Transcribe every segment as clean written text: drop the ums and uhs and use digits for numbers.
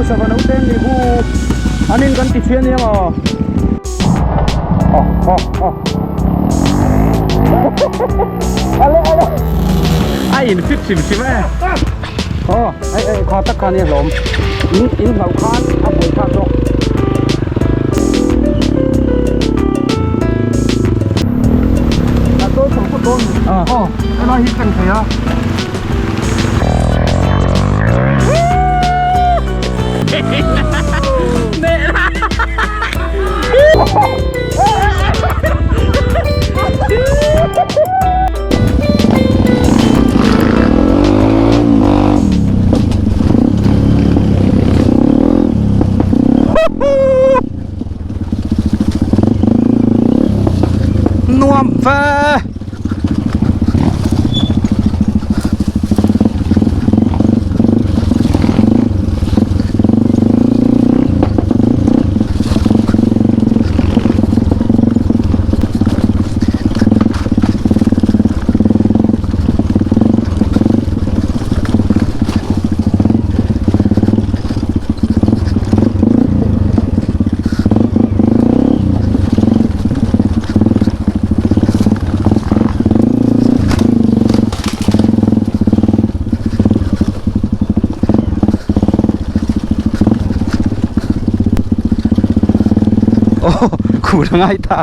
sava naute an nih khu an in kan ti chhia nia maw ale ale a in fit hrim hrim e aw ai ai kha tak kha nia hlawm in in hlauh khan a buai thlak zawk A tawi chho phawt dawn aw helai hi kan thei a. Nuam ve. Oh, kun a ngai ta.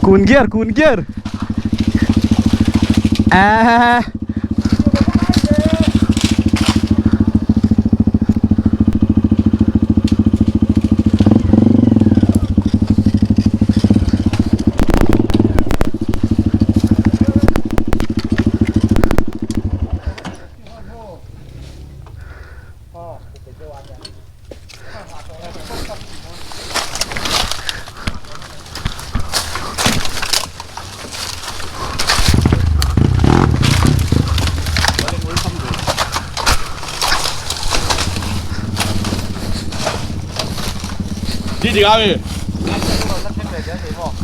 Kun gear, kun gear. Ah.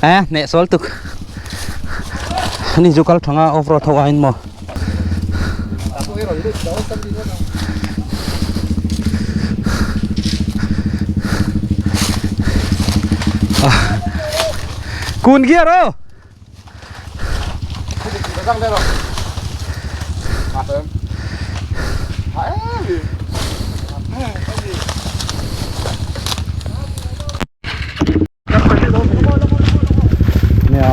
Eh, neh sual tuk. Ani chu kal thanga off road ho aiin maw. Kun gear o. Nia.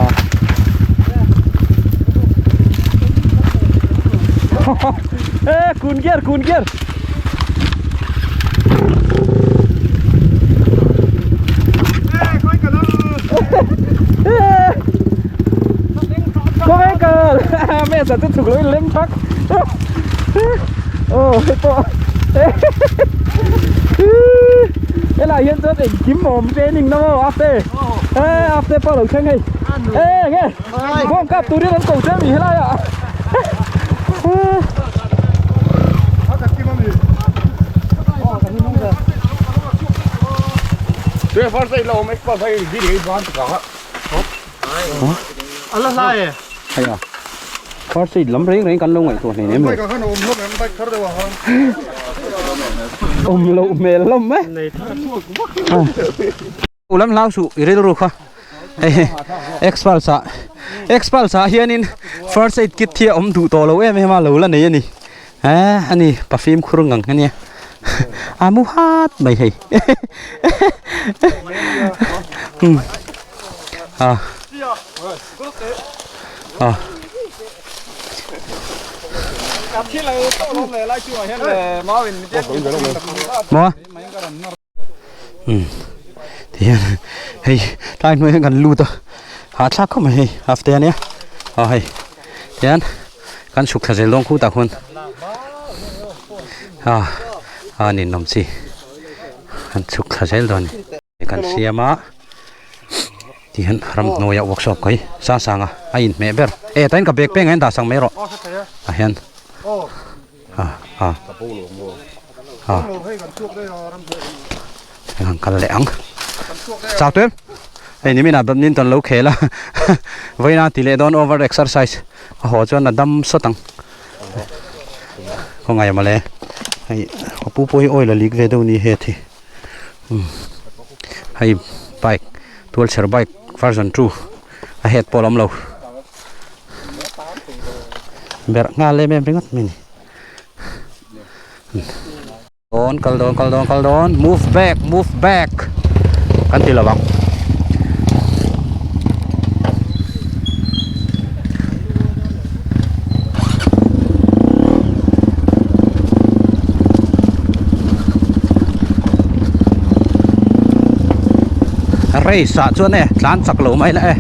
Ê, kun gear, kun gear. Có mấy cờ Mẹ giờ tôi thục lối lên bắc Ồ, hết bộ Thế là hiện giờ để kiếm mồm training nó after Ê, after bao lâu chân hay Ê, nghe Bom cặp tụi đi đến cổ chân mình thế này ạ Hay à First aid lắm reng reng kan lo ngaihtuah hleinem le. Awm loh hmel hlawm e. Ulam hlau suh i rilru kha. Hei X-Pulse ah X-Pulse ah hianin first aid kit hi a awm duh tawh lo em em a lo la nei a ni. He ani pa fimkhur ngang ania a mu hat mai hei a a maw tihian hei tlai hnuai hian kan lut a hahthlak khawp mai hei half te ania aw hei tihian kan chhuk thla zel dawn khutah khuan a a ninawm chi kan chhuk thla zel dawn a ni kan siam a tihian ramhnuaia workshop ka hi sang sanga a inhmeh ber e tain ka bag peng ah hian dah sak mai rawh ah hian a a a heng kal leh ang chau tuem hei ni minah badminton lo khel a vawiina ti leh dawn over exercise a haw chuan a dam sawt ang khawngaih mawle. Hei a pu pawh hi oil a leak ve deuh a ni het hi umm hei bike tualchher bike version 2 a het pawh a awm lo berh nghal em em ringawt mai a ni. Dawn kal dawn kal dawn kal dawn move back move back kan ti lo ang. Race ah chuan e tlan chak lo mai la e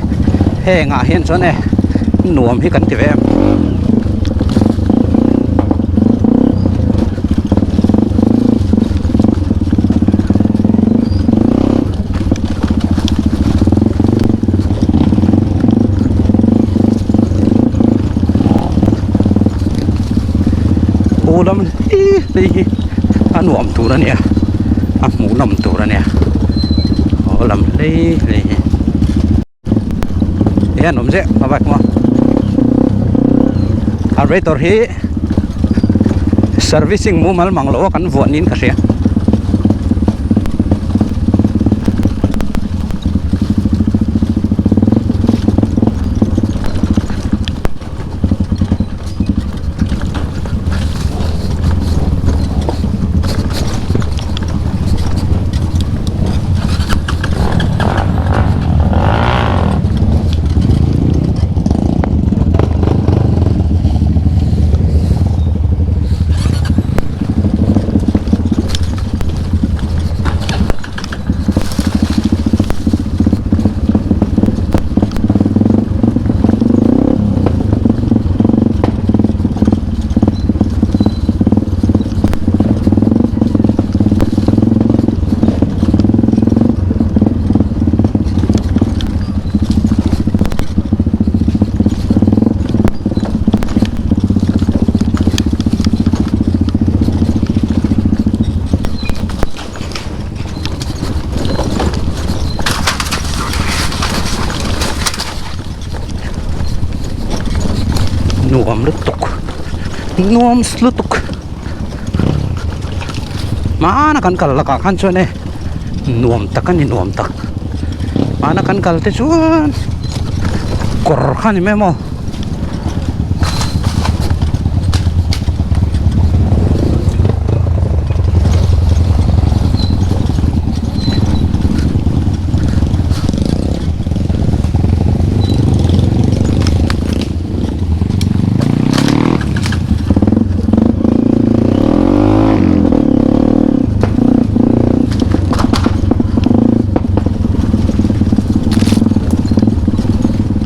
heng ah hian chuan e nuam hi kan ti ve em. Aw lam hi hei hi a nuam tur a nia a hmuhnawm tur a nia aw lam hlei hlei hi. Hian awm zeh a bike maw carburetor hi servicing mumal mang loh a kan vuah niin ka hria. Nuam lutuk nuam lutuk hmana kan kal lakah khan chuan e nuam tak a ni nuam tak hmana kan kal te chuan kawr kha a ni mai maw.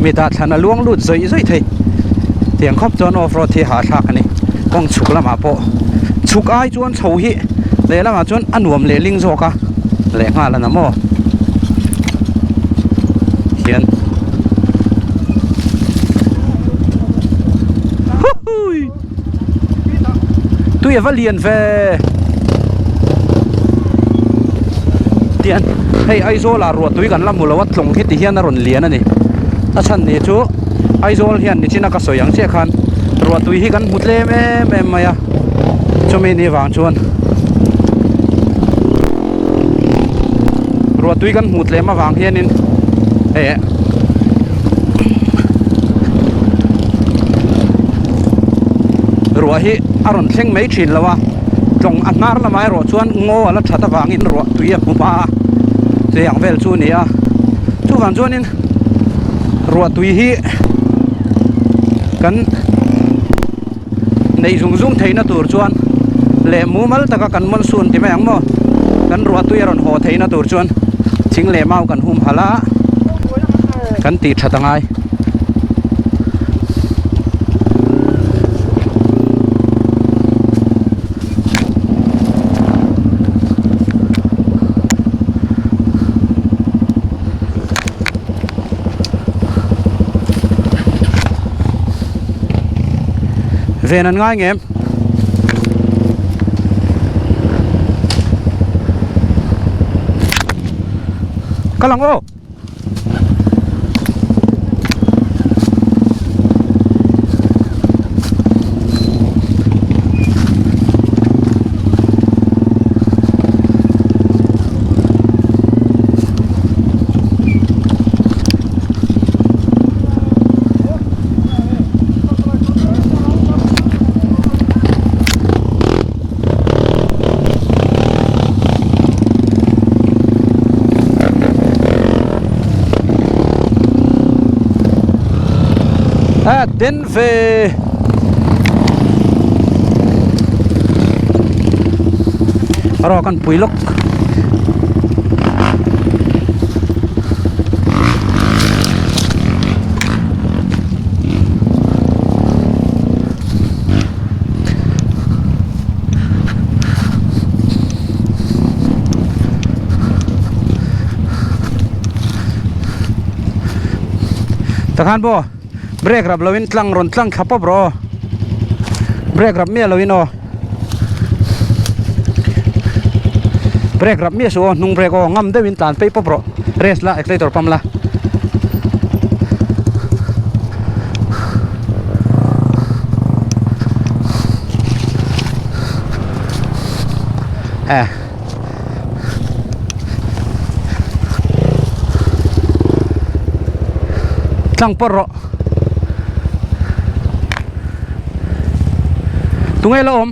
Mi dahthlan a luang lut zawih zawih thei tiang khawp chuan off road hi hahthlak a ni kawng chhuk lamah pawh chhuk ai chuan chho hi lehlamah chuan a nuam leh ling zawk a lehnghal a na maw hian huhui tui a va lian ve tian hei Aizawl ah ruah tui kan la hmu lo a tlawng hi ti hian a rawn lian a ni a chhan ni chu Aizawl hian nichina ka sawi ang chiah khan ruah tui hi kan hmu tlem em em mai a chumi ni vang chuan ruah tui kan hmuh tlem avang hianin eh ruah hi a rawn thleng mai thin lo a tlawng a hnar lamah erawh chuan ngaw a la that avangin ruah tui a hmu hma a chei ang vel chu a ni a chuvang chuanin ruah tui hi kan Neih zung zung theihna tur chuan leh mumal taka kan monsoon ti mai ang maw kan ruahtui a rawn haw theihna tur chuan thing leh mau kan humhalh a kan tih that a ngai. Ven an ngai ngem. Kal ang aw. A den ve. Ro kan pui lawk. Takhan pawh brake rap loin tlang rawn tlang thla pawp rawh aw brake rap miah loin aw brake rap miah suh aw hnung brake aw ngam deuhin tlan phei pawp rawh rest la accelerator pump la. Eh. Tlang pawr rawh. Tunge la awm?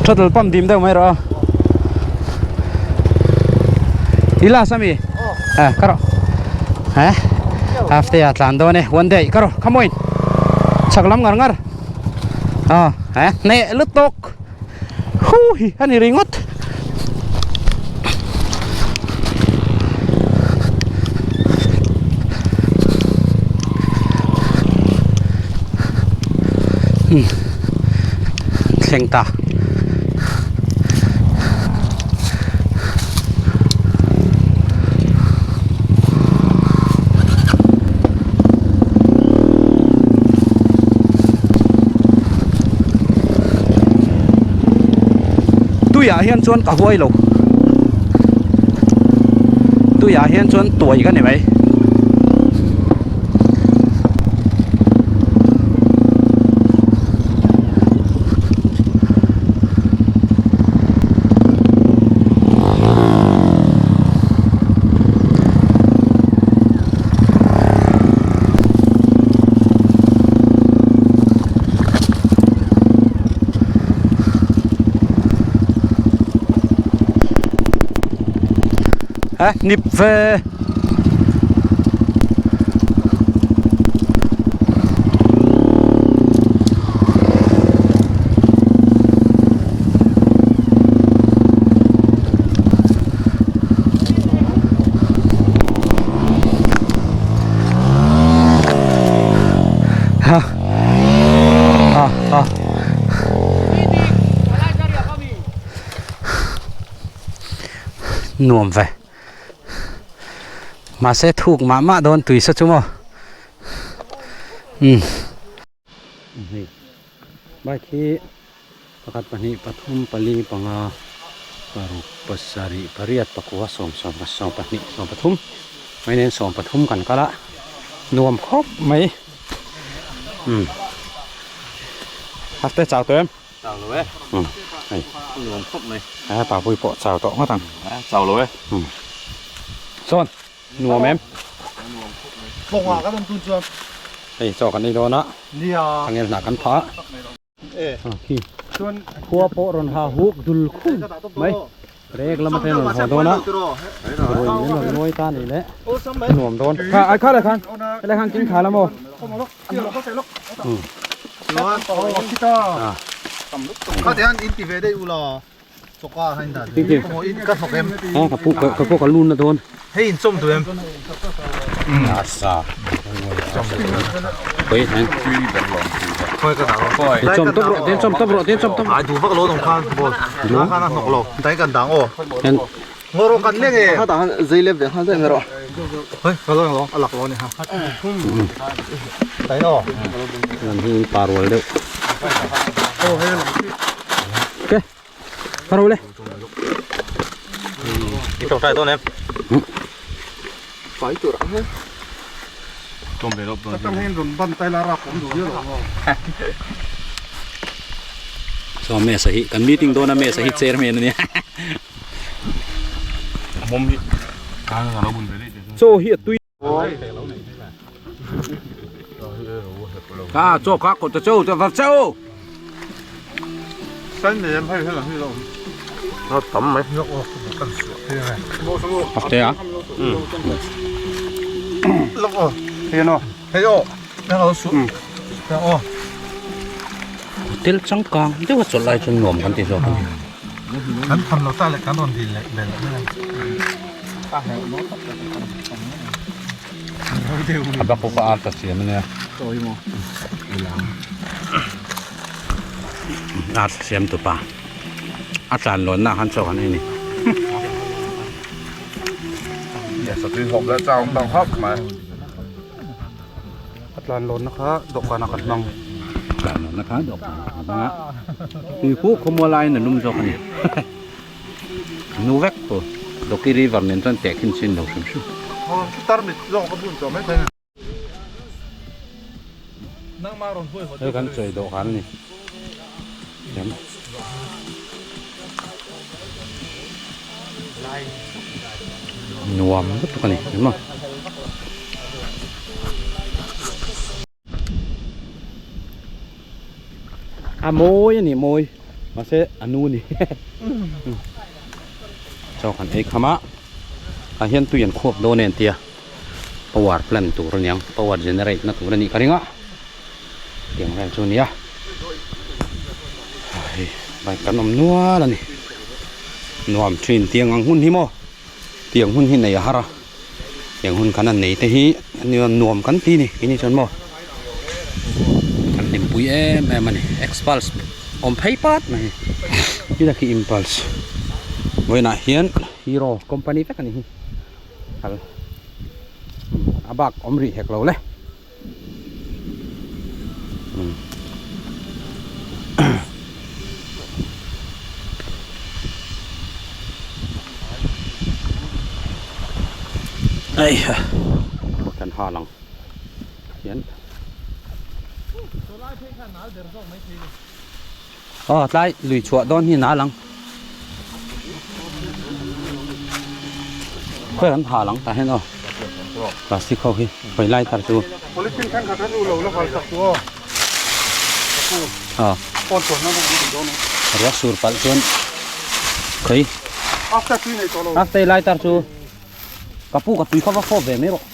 Throttle pump dim deuh mai rawh a. I last ami? Eh, ka rawh. Eh, half day a tlan dawn e. One day, ka rawh, come on. Chak lam ngar ngar. Ah, eh, hneh lutuk. Hu hi ani ringawt. Hmm. Thleng ta. Tuiah hian chuan ka huai lo tuiah hian chuan tuai ka ni mai. Eh, nip ve. Ha. Ha ha. Nuam ve. Mahse thuk mah mah dawn tui sa chu maw. Umm. Hei bike hi pakhat pahnih pathum pali panga paruk pasarih pariat pakua sawm sawm sawm pahnih sawm pathum mai nen sawm pathum kan kal a nuam khawp mai umm hafte chau tawh em chau lo e umm hei nuam khawp mai a papui pawh chau tawh ngawt ang chau lo e umm sawn Nuam em? Kawngah kan awm tun chuan. Hei chaw kan ei dawn a. Nia. Changel hnah kan phah. E. Khi. Chuan khua pawh rawn ha huk dul khum mai. Rek lam atangin rawn haw dawn a. Ruai in rawn nuai ta ni le. Nuam dawn. Kha ai kha le khan. Helai khan king kha la maw. Chuan Ah. Kha te han in ti ve daih u la. Ka pu ka pu ka lun na dawn. Hei in chawm duh em? Asa. Koi hen. Koi ka dang. Koi. Chawm top ro, den chawm top ro, den chawm top. Ai du vak lo dong khan bol. Du khan a hnok lo. Dai kan dang o. Hen. Ngoro kan leng e. Kha dang zei lep ve khan zai mero. Hoi, ka lo lo alak lo ni ha. Dai no. Lam hi parwal deuh. Oh, hei. Okay. Karo le. I tawng tai dawn em? Fai tur ang he. Tawng ve lawp dawn. Ka hen rawn ban tai la rap awm duh viau lo. So mesa hi kan meeting dawn a mesa hi chairman ania. Mom hi. Kan lo bun ve dei. Chaw hi a tui. Kha chaw kha kawt ta cheu ta var cheu. San nei em hei hei lang hi lo. Tam mai. Pakte a. Hotel changkang deuh a chawlh lai chuan nuam kan ti zawk a ni. Kan tham lo ta leh kan rawn dil leh belh mai ang. A bak pawh kha ar ta siam a nia. Ar siam tupa a tlan lawnna khan chaw kan ei a ni. A tlan lawnna kha dawhkanah kan hmang. Tlan lawnna kha dawhkanah kan hmang a. Tui khu khawmual aiin a lum zawk a ni. Nu vek tu Doki River nen chuan tehkhin chin lo hrim hrim. Hei kan chawi dawhkan a ni. Thiam. Nuam lutuk a ni emaw. A mawi a ni mawi mahse a nu a ni chaw kan ei kham a ah hian tui an khuap dawn e an tia power plant tur a niang power generate na tur a nih ka ring a tiang vel chu a ni a hei bike kan awm nual a ni nuam thin tiang ang hun hi maw tiang hun hi nei a har a. Tiang hun kan han nei te hi nuam kan ti ni keini chuan maw kan hlimpui em em a ni expulse awm phei pat mai hi khi impulse vawiinah hian hero company vek a ni hi kal a bak awm rih hek lo le. Eiha kan ha lang hian aw tlai lui chhuah dawn hi na lang khawi kan ha lang tah hian aw plastic ho hi hawi lai tar chu aw ruah sur palh chuan khawi after lai tar chu ka pu ka tui kha va fawp ve mai rawh.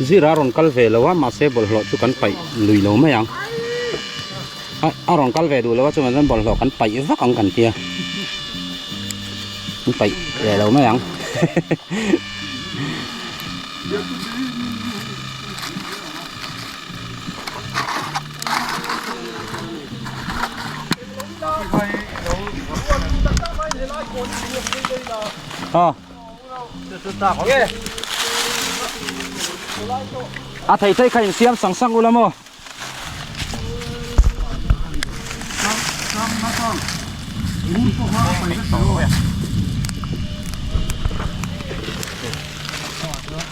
Zira a rawn kal ve lo a mahse bawlhhlawh chu kan paih lui lo mai ang a rawn kal ve duh lo a chuvang chuan bawlhhlawh kan paih vak ang kan tia kan paih ve lo mai ang. A thei thei kha in siam sang sang ula maw?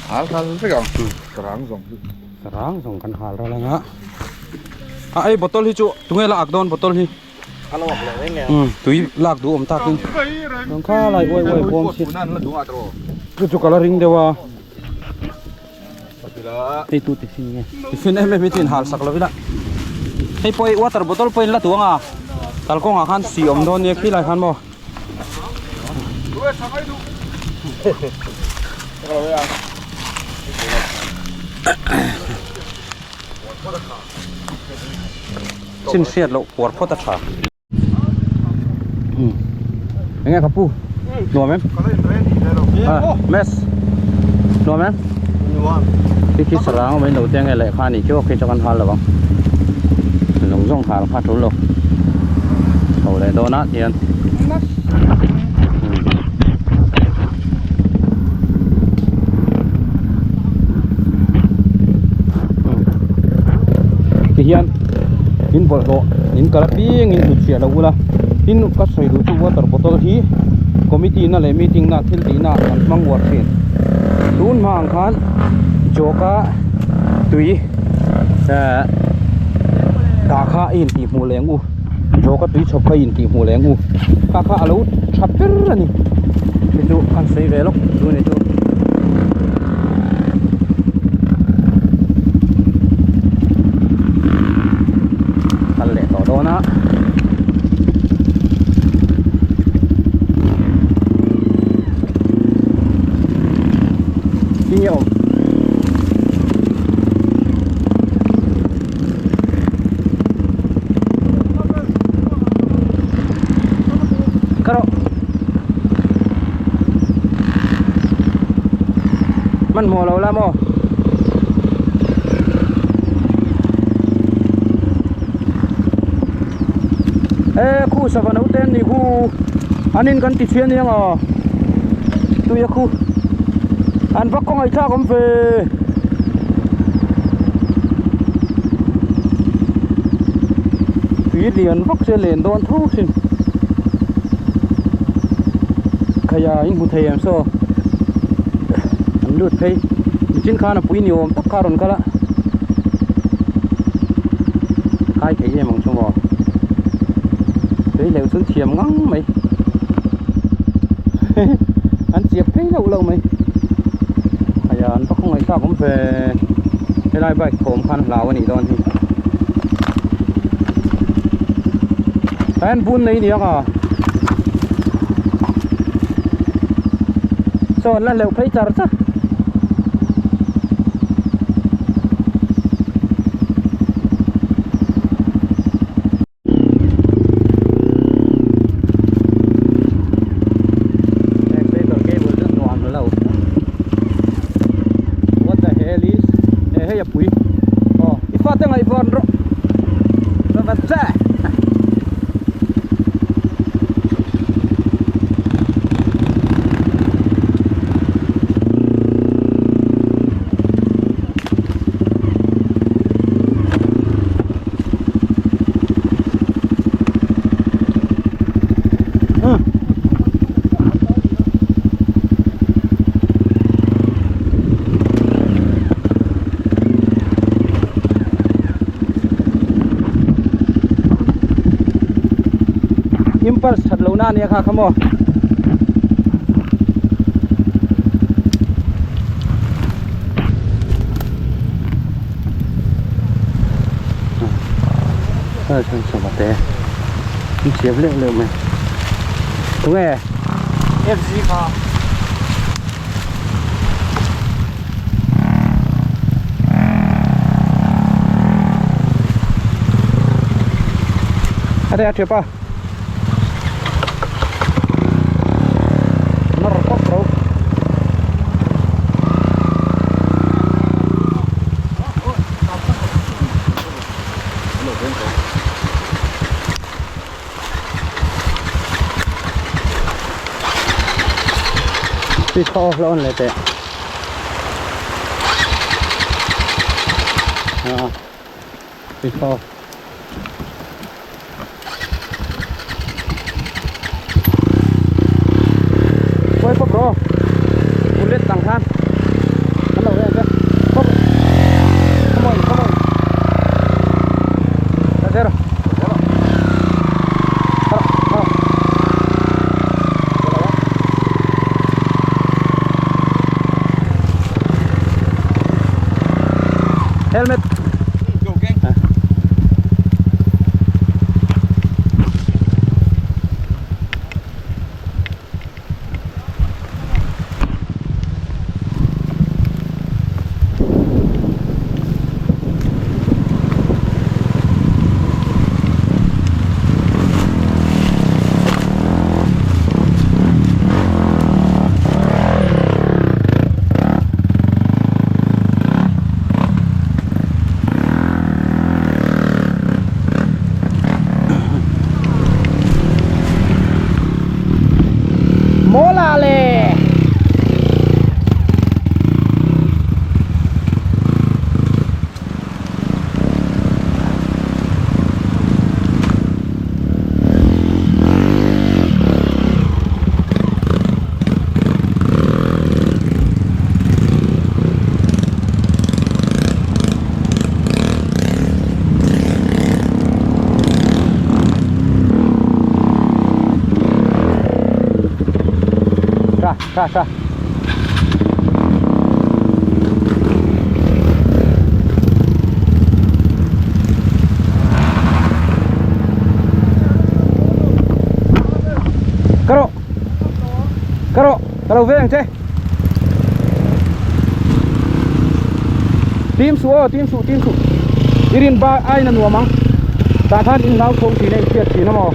Hal hal vek ang sarang zawng hi. Sarang zawng kan hal ral anga. A ei bottle hi chu tunge la ak dawn bottle hi. Tui lak duh awm takin. Chuan kha lai uai uai bawm si. Chu chu ka la ring deuh a. Hei tu tiffin nge? Tiffin em em hi chu in hal sak lo ila. Hei pawh hi water bottle pawh in la tuang a. Kalkawngah khan si awm dawn nia khilai khan maw. Chin hriat loh puar phawt a tha. Enge ka pu nuam em mes nuam em nuam khi khi sarang mai lo te nge lehkha ni chu khi chu kan hal lo ang zawng zawng hal kha tul lo chho leh dawn ah hian Tihian in bawlhhlawh in kal apiang in hnutchhiah loh ula tin ka sawi duh chu water bottle hi committee na leh meeting na thil tih na kan hmang uar thin tun hma ang khan jawka tui ehh dah kha a intih hmuh leh ang u. Vawka tui chhawp kha in tih hmuh leh ang u. Kha kha a lo tha ber a ni. Hei chu kan sawi ve lawk chu ni chu. Kal leh tawh dawn a. Tinge awm. Karo. Man hmuh lo la maw? E khu sava no te an ni khu an in kan ti chhian aniang aw tui a khu an va khawngaih thlak awm ve. Tui lian vak se len dawn tho thin khaia in hmu thei em saw an lut phei nichin khan a pui ni awm tak kha a rawn kal a kai thei em ang chu maw tui hleuh chuan thiam ngang mai an chiap phei loh loh mai khaia an va khawngaih thlak awm ve helai bike thawm khan hlau a nih dawn hi an bun nei ni ang a saw an la hleuh phei char char. Accelerator cable chu nuam lo what the hell is eh hei a pui aw i fate ngaihvawn rawh va che. Impulse that lo na ania kha kha maw. Ờ, chuan sava te an chiap leuh leuh mai tunge FZ kha a đây a thiap a nawr pawp ro Switch kha off la on leh teh a switch kha off quay pop ro bullet tang khan an lo reng che pop come on come on ra xe rồi Helmet. Tha tha. Karo. Karo, kalo ve ang che. Tim su aw, tim su, tim su. Irin ba ai na nuam ang. Tah khan in nau thawng thin a in hriat thin a maw?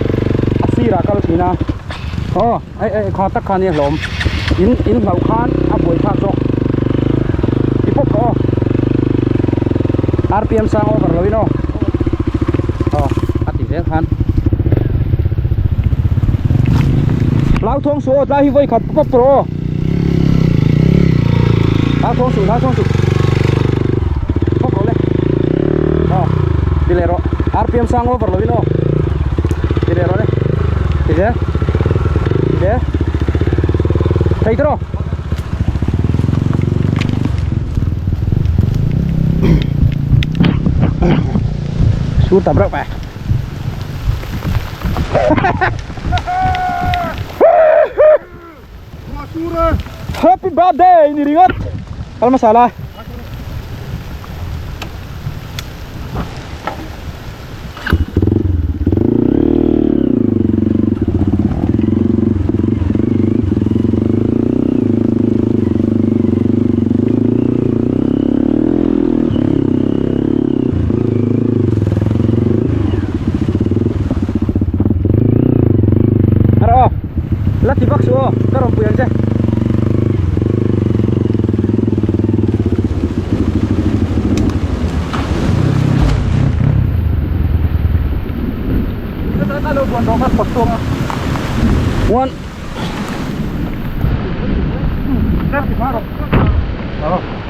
A sirah kal thin a. Aw, ei ei kha tak khan i hlawm. In in hlauh khan a buai thlak zawk. I pawp rawh aw. RPM sang over lo in aw. Aw, a ti zel khan. Lau thawng su aw, tlai hi vawi khat pawp rawh aw. Lau thawng su, lau thawng su. Pawp rawh le. Aw, ti leh rawh. RPM sang over lo in aw. Ti leh rawh le. Ti zel. Ti zel. Thei te rawh. Sur tam reuh mai. Happy birthday ni ringawt kal masala Aro la ti vak su aw ka rawn pui ang che One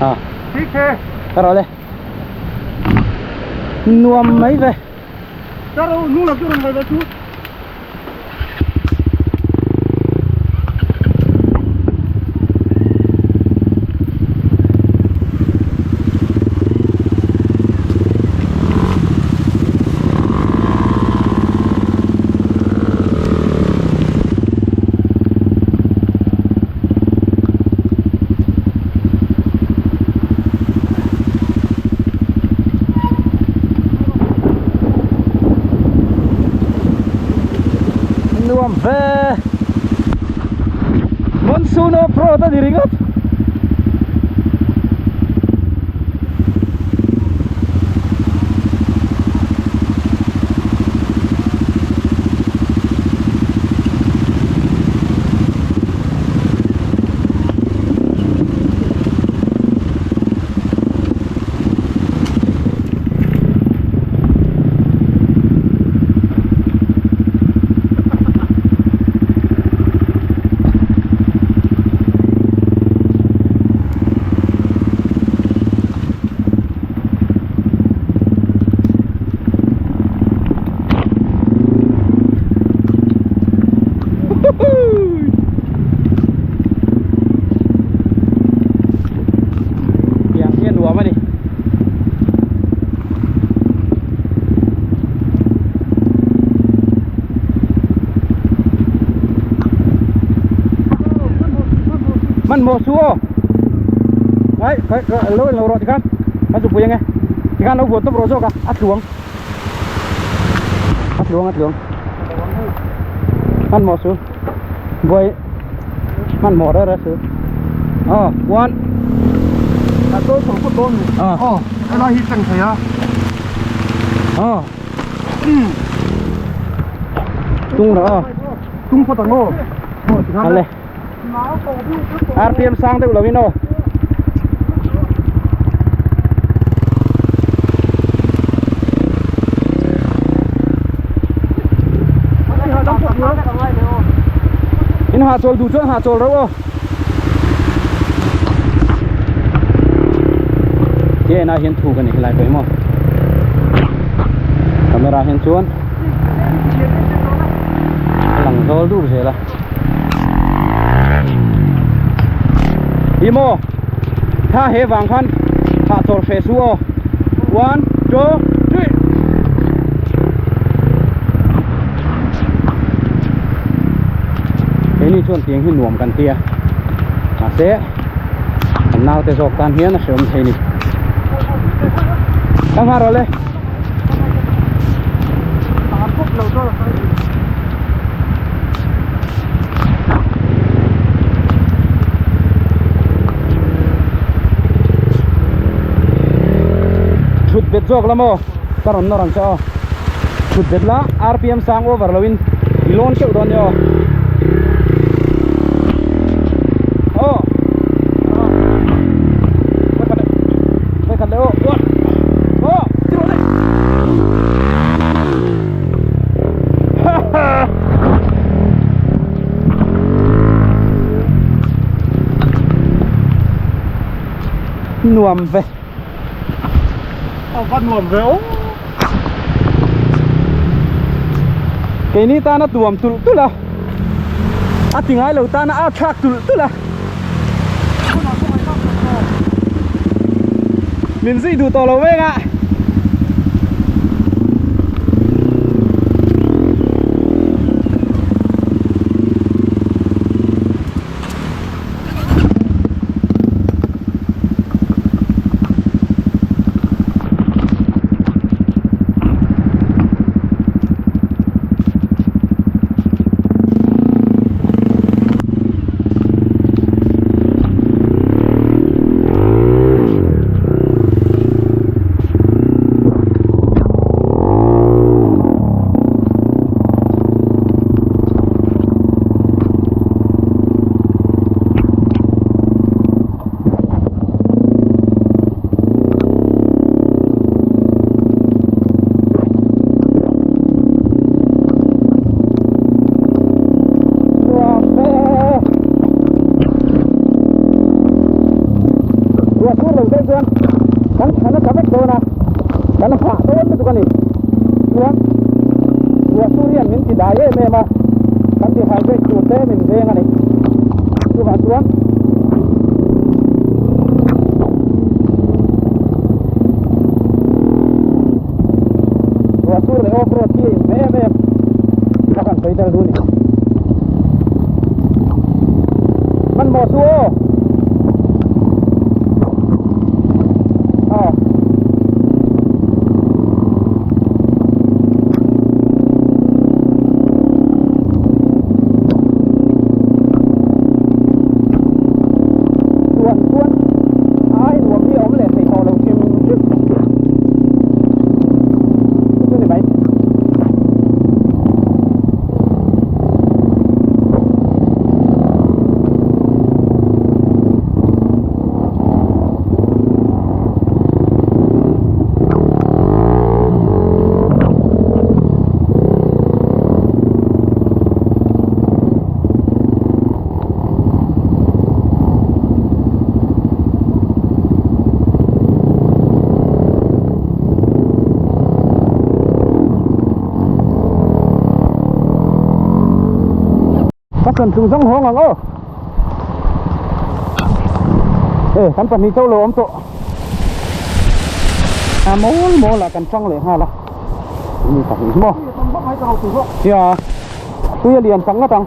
À Ka rawn le Nuam mai ve Nuam ve Monsoon off road a ni ringawt Tiang hi a nuam a ni. Hmanhmawh su aw. Ai lo en lo rawh tikhan kan chu pui ange. Tikhan lo vuan tawp rawh zawk a, a tluang. A tluang a tluang. Hmanhmawh su. Buai hmanhmawh reh reh su. Aw one. A tawi chho phawt dawn ni. Aw helai hi thleng thei a. Aw. Tung rawh aw. Tung phawt ang aw. Aw tikhan. Ale. RPM sang deuh lo in aw. In ha chawl duh chuan ha chawl reuh aw. He enah hian thuk a ni helai pawh hi maw. Camera hian chuan a lang zawl dur zel a. Hi maw tha he vang khan thah chawl hreh su aw. One, two, three. Keini chuan tiang hi nuam kan tia. Mahse kan naute zawk tan hian a hreawm thei a ni. Ka nghah rawh le. Thut bet zawk la maw ka rawn nawr ang che aw thut bet la rpm sang over lo in i lawn keuh dawn nia aw aw vawikhat leh aw aw ti rawh le Nuam ve. A va nuam ve aw. Keini tana tuam tulh tulh a. A ti ngai lo tana a thlak tulh tulh a. Min zui duh tawh lo veng a. Ruah sur lo deuh chuan kan thlan a tla vek dawn a, kan hah dawn lutuk a ni. Chuan ruah sur hian min ti dai em em a, kan dehydrate tur te min veng a ni. Chuvang chuan ruah sur leh off road hi a inhmeh em em a kan sawi tel duh a ni. Hmanhmawh chu aw. Aw. Chuan chuan ai nuam hi a awm leh thei tawh lo hrim hrim. Chu chu ni mai. Ka chuan chung zawng hawng ang aw e kan pahnih chauh lo awm tawh a mawl mawl ah kan tang leh nghal a mi pahnih maw ya tui a lian chang ngawt ang.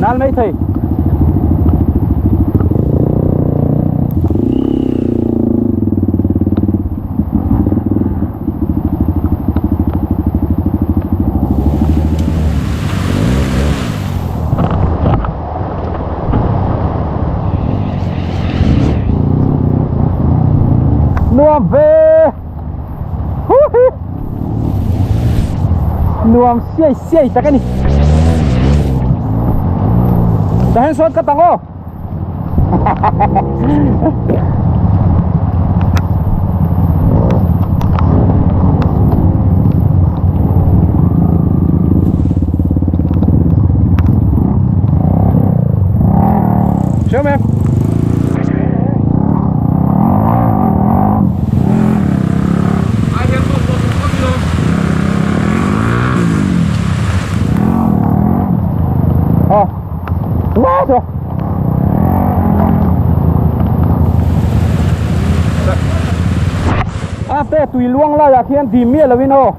Nal mai thei. Nuam ve. Nuam siai siai tak a ni. Tah hian sawn ka tang aw. Show me. Ờ. Quá rồi. A te tui luang lai ah khian dim miah lo in aw.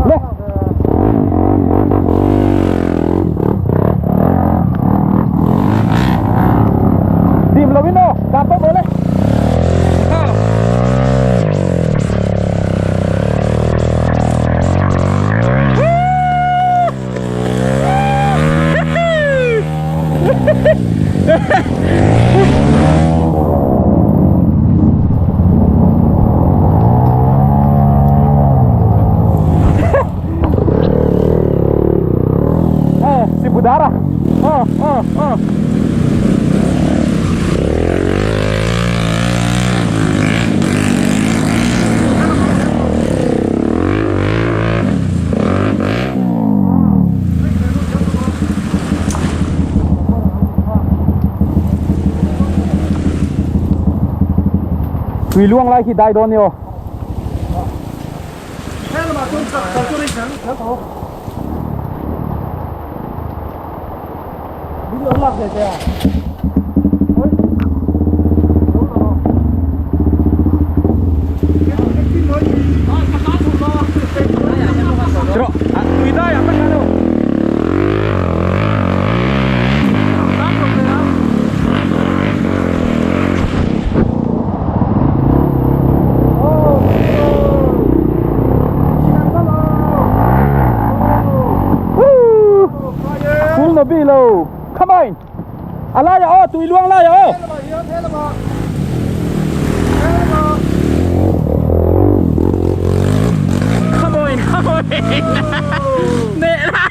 Le. Dim lo in aw, dan tawp rawh le. Eh, si Budara. Oh, oh, oh. Tui luang lai khi dai dawn ni aw. Full na bi lo. Come on. A lai ah aw, tui luang lai ah aw. Come on, come on. Neh la.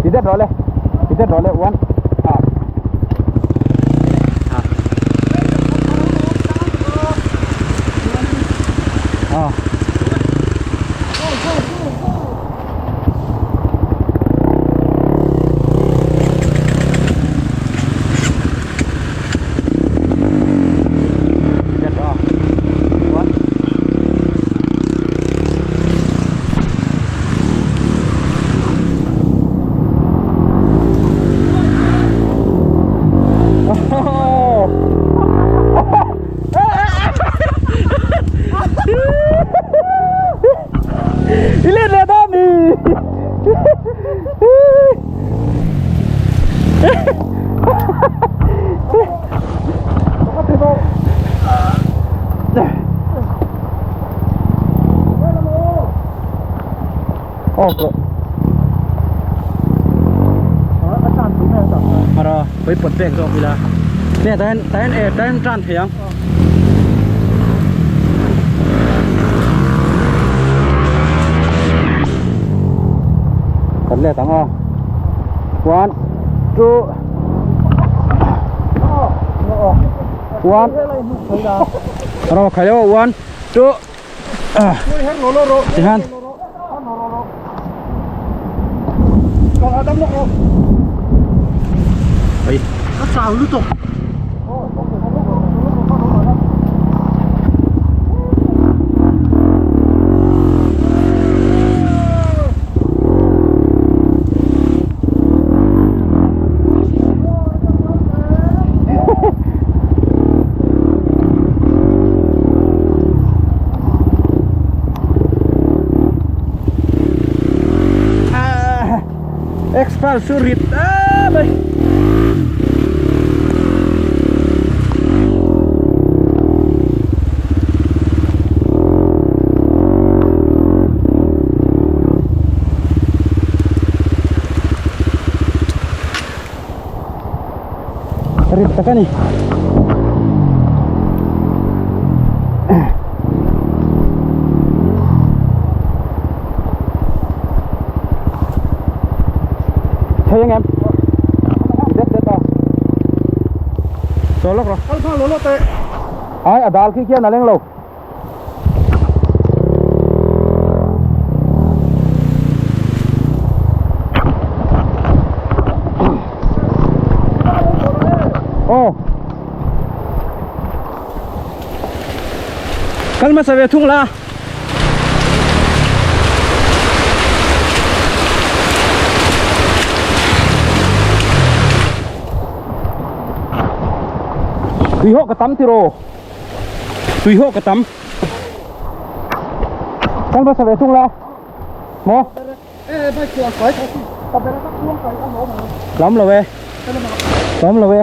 Đi rất rồi lên, đi rất rồi lên, one. À. I let leh dawn ni. Với bật bẹt rồi là nè tay tay tay tràn thế không? Cần lẹ tao ngon. 1 2 1 rồi khai vô 1 2 à. Thì han. Ai. Ka chau lutuk. Expal su rit a mai. Rit tak a ni. Thei ang em? Det det aw. Chaw lawk rawh. Kal nghal lo lo teh. Ai a dal khi khian a leng lo. Aw. Kal hmasa ve thung la. Tui hawk ka tam tiraw. Tui hawk ka tam. Kal hmasa ve thung la. Maw? Lam lo e. Lam lo e.